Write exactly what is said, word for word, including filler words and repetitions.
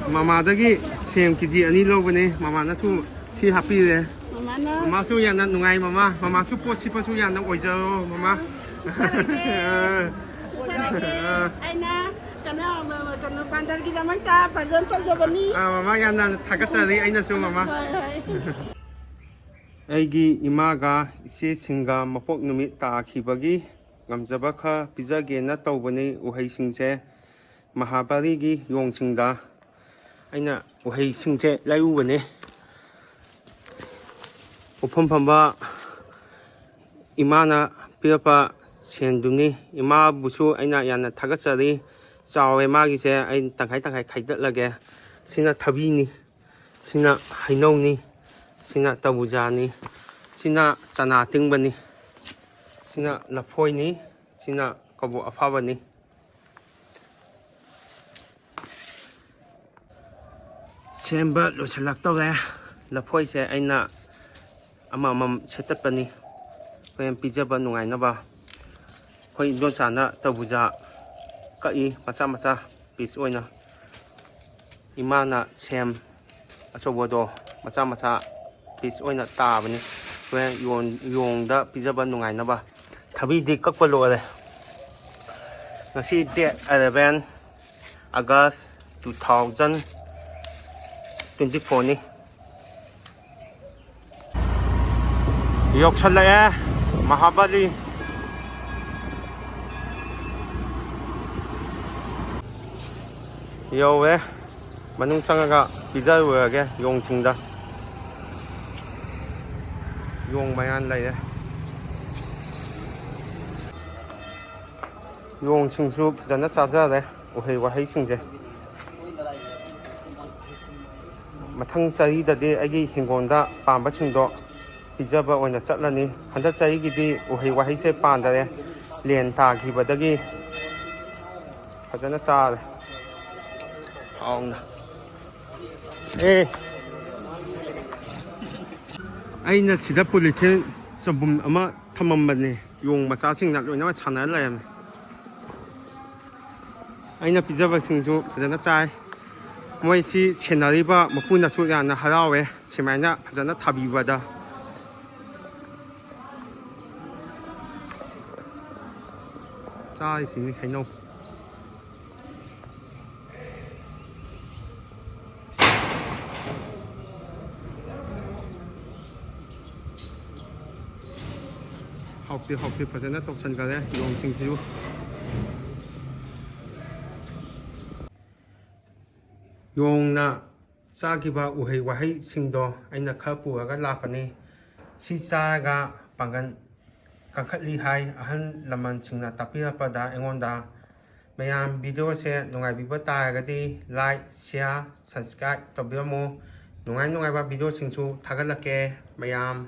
ꯃꯃꯥꯗꯒꯤ ꯁꯦꯝ ꯀꯦ ꯖꯤ ꯑꯅꯤ ꯂꯧꯕꯅꯦ꯫ ꯃꯃꯥꯅꯁꯨ ꯁꯤ ꯍꯥꯞꯄꯤꯔꯦ꯫ ꯃꯃꯥꯅ ꯃꯃꯥꯁꯨ ꯌꯥꯝꯅ ꯅꯨꯡꯉꯥꯏ ꯃꯃꯥ꯫ ꯃꯃꯥꯁꯨ ꯄꯣꯠ ꯁꯤꯠꯄꯁꯨ ꯌꯥꯝꯅ ꯑꯣꯏꯖꯔꯣ ꯃꯃꯥ꯫ ꯄꯣꯊꯥꯔꯒꯦ꯫ ꯄꯣꯊꯥꯔꯒꯦ꯫ ꯑꯩꯅ ꯀꯩꯅꯣ, ꯀꯩꯅꯣ, ꯕꯥꯟꯗꯔꯒꯤꯗꯃꯛꯇ present ꯇꯧꯖꯕꯅꯤ꯫ ꯑꯥ, ꯃꯃꯥ ꯌꯥꯝꯅ ꯊꯥꯒꯠꯆꯔꯤ ꯑꯩꯅꯁꯨ ꯃꯃꯥ꯫ ꯍꯣꯏ, ꯍꯣꯏ꯫ ꯑꯩꯒꯤ ꯏꯃꯥꯒ ꯏꯆꯦꯁꯤꯡꯒ ꯃꯄꯣꯛ ꯅꯨꯃꯤꯠ ꯇꯥꯈꯤꯕꯒꯤ ꯉꯝꯖꯕ ꯈꯔ ꯄꯤꯖꯒꯦꯅ ꯇꯧꯕꯅꯤ꯫ ꯎꯍꯩꯁꯤꯡꯁꯦ ꯃꯍꯥꯕꯂꯤꯒꯤ ꯌꯣꯡꯁꯤꯡꯗ ꯑꯩꯅ ꯎꯍꯩꯁꯤꯡꯁꯦ ꯂꯩꯔꯨꯕꯅꯦ꯫ ꯎꯐꯝ ꯐꯝꯕ ꯏꯃꯥꯅ ꯄꯤꯔꯛꯄ ꯁꯦꯟꯗꯨꯅꯤ꯫ ꯏꯃꯥꯕꯨꯁꯨ ꯑꯩꯅ ꯌꯥꯝꯅ ꯊꯥꯒꯠꯆꯔꯤ꯫ ꯆꯥꯎꯔꯦ ꯃꯥꯒꯤꯁꯦ꯫ ꯑꯩ ꯇꯪꯈꯥꯏ ꯇꯪꯈꯥꯏ ꯈꯥꯏꯗꯠꯂꯒꯦ꯫ ꯁꯤꯅ ꯊꯕꯤꯅꯤ, ꯁꯤꯅ ꯍꯩꯅꯧꯅꯤ, ꯁꯤꯅ ꯇꯔꯕꯨꯖꯥꯅꯤ, ꯁꯤꯅ ꯆꯅꯥ ꯇꯤꯡꯕꯅꯤ, ꯁꯤꯅ ꯂꯐꯣꯏꯅꯤ, ꯁꯤꯅ ꯀꯕꯣꯛ ꯑꯐꯥꯕꯅꯤ꯫ ꯁꯦꯝꯕ ꯂꯣꯏꯁꯤꯜꯂꯛꯇꯧꯔꯦ꯫ ꯂꯐꯣꯏꯁꯦ ꯑꯩꯅ ꯑꯃꯃꯝ ꯁꯦꯠꯇꯠꯄꯅꯤ, ꯍꯣꯔꯦꯟ ꯄꯤꯖꯕ ꯅꯨꯡꯉꯥꯏꯅꯕ꯫ ꯑꯩꯈꯣꯏ ꯏꯟꯗꯣꯟꯆꯥꯅ ꯇꯔꯕꯨꯖꯥ ꯀꯛꯏ ꯃꯆꯥ ꯃꯆꯥ piece ꯑꯣꯏꯅ꯫ ꯏꯃꯥꯅ ꯁꯦꯝ ꯑꯆꯧꯕꯗꯣ ꯃꯆꯥ ꯃꯆꯥ piece ꯑꯣꯏꯅ ꯇꯥꯕꯅꯤ꯫ ꯍꯣꯔꯦꯟ ꯌꯣꯟ-, ꯌꯣꯡꯗ ꯄꯤꯖꯕ ꯅꯨꯡꯉꯥꯏꯅꯕ꯫ ꯊꯕꯤꯗꯤ ꯀꯛꯄ ꯂꯣꯏꯔꯦ꯫ ꯉꯁꯤ date eleven August two thousand twenty fourꯅꯤ꯫ ꯌꯧꯁꯜꯂꯛꯑꯦ ꯃꯍꯥꯕꯂꯤ꯫ ꯌꯧꯋꯦ꯫ ꯃꯅꯨꯡ ꯆꯪꯉꯒ ꯄꯤꯖꯔꯨꯔꯒꯦ ꯌꯣꯡꯁꯤꯡꯗ꯫ ꯌꯣꯡ ꯃꯌꯥꯝ ꯂꯩꯔꯦ꯫ ꯌꯣꯡꯁꯤꯡꯁꯨ ꯐꯖꯅ ꯆꯥꯖꯔꯦ ꯎꯍꯩ ꯋꯥꯍꯩꯁꯤꯡꯁꯦ꯫ ꯃꯊꯪ ꯆꯍꯤꯗꯗꯤ ꯑꯩꯒꯤ ꯍꯤꯡꯒꯣꯜꯗ ꯄꯥꯝꯕꯁꯤꯡꯗꯣ ꯄꯤꯖꯕ ꯑꯣꯏꯅ ꯆꯠꯂꯅꯤ꯫ ꯍꯟꯗꯛ ꯆꯍꯤꯒꯤꯗꯤ ꯎꯍꯩ ꯋꯥꯍꯩꯁꯦ ꯄꯥꯟꯗꯔꯦ, ꯂꯦꯟ ꯇꯥꯈꯤꯕꯗꯒꯤ꯫ ꯐꯖꯅ ꯆꯥꯔꯦ ꯍꯥꯎꯅ꯫ ꯑꯦ, ꯑꯩꯅ ꯁꯤꯗ polythene ꯆꯕꯨꯝ ꯑꯃ ꯊꯝꯃꯝꯕꯅꯦ꯫ ꯌꯣꯡ ꯃꯆꯥꯁꯤꯡꯅ ꯂꯣꯏꯅꯃꯛ ꯁꯥꯟꯅꯔ ꯂꯩꯔꯝꯃꯦ꯫ ꯑꯩꯅ ꯄꯤꯖꯕꯁꯤꯡꯁꯨ ꯐꯖꯅ ꯆꯥꯏ꯫ ꯃꯣꯏꯁꯤ ꯁꯦꯟꯅꯔꯤꯕ ꯃꯄꯨꯅꯁꯨ ꯌꯥꯝꯅ ꯍꯔꯥꯎꯋꯦ, ꯁꯨꯃꯥꯏꯅ ꯐꯖꯅ ꯊꯥꯕꯤꯕꯗ꯫ ꯆꯥꯔꯤꯁꯤꯅꯤ ꯍꯩꯅꯧ꯫ ꯍꯥꯎꯇꯦ, ꯍꯥꯎꯇꯦ, ꯐꯖꯅ ꯇꯧꯁꯟꯈꯔꯦ ꯌꯣꯡꯁꯤꯡꯁꯤꯁꯨ꯫ ꯌꯣꯡꯅ ꯆꯥꯈꯤꯕ ꯎꯍꯩ ꯋꯥꯍꯩꯁꯤꯡꯗꯣ ꯑꯩꯅ ꯈꯔ ꯄꯨꯔꯒ ꯂꯥꯛꯄꯅꯤ꯫ ꯁꯤ ꯆꯥꯔꯒ ꯄꯥꯡꯒꯜ ꯀꯟꯈꯠꯂꯤ ꯍꯥꯏ ꯑꯍꯜ ꯂꯃꯟꯁꯤꯡꯅ ꯇꯥꯛꯄꯤꯔꯛꯄꯗ ꯑꯩꯉꯣꯟꯗ꯫ ꯃꯌꯥꯝ video ꯁꯦ ꯅꯨꯡꯉꯥꯏꯕꯤꯕ ꯇꯥꯔꯒꯗꯤ like, share, subscribe ꯇꯧꯕꯤꯔꯝꯃꯨ꯫ ꯅꯨꯡꯉꯥꯏ ꯅꯨꯡꯉꯥꯏꯕ video ꯁꯤꯡꯁꯨ ꯊꯥꯒꯠꯂꯛꯀꯦ꯫ ꯃꯌꯥꯝ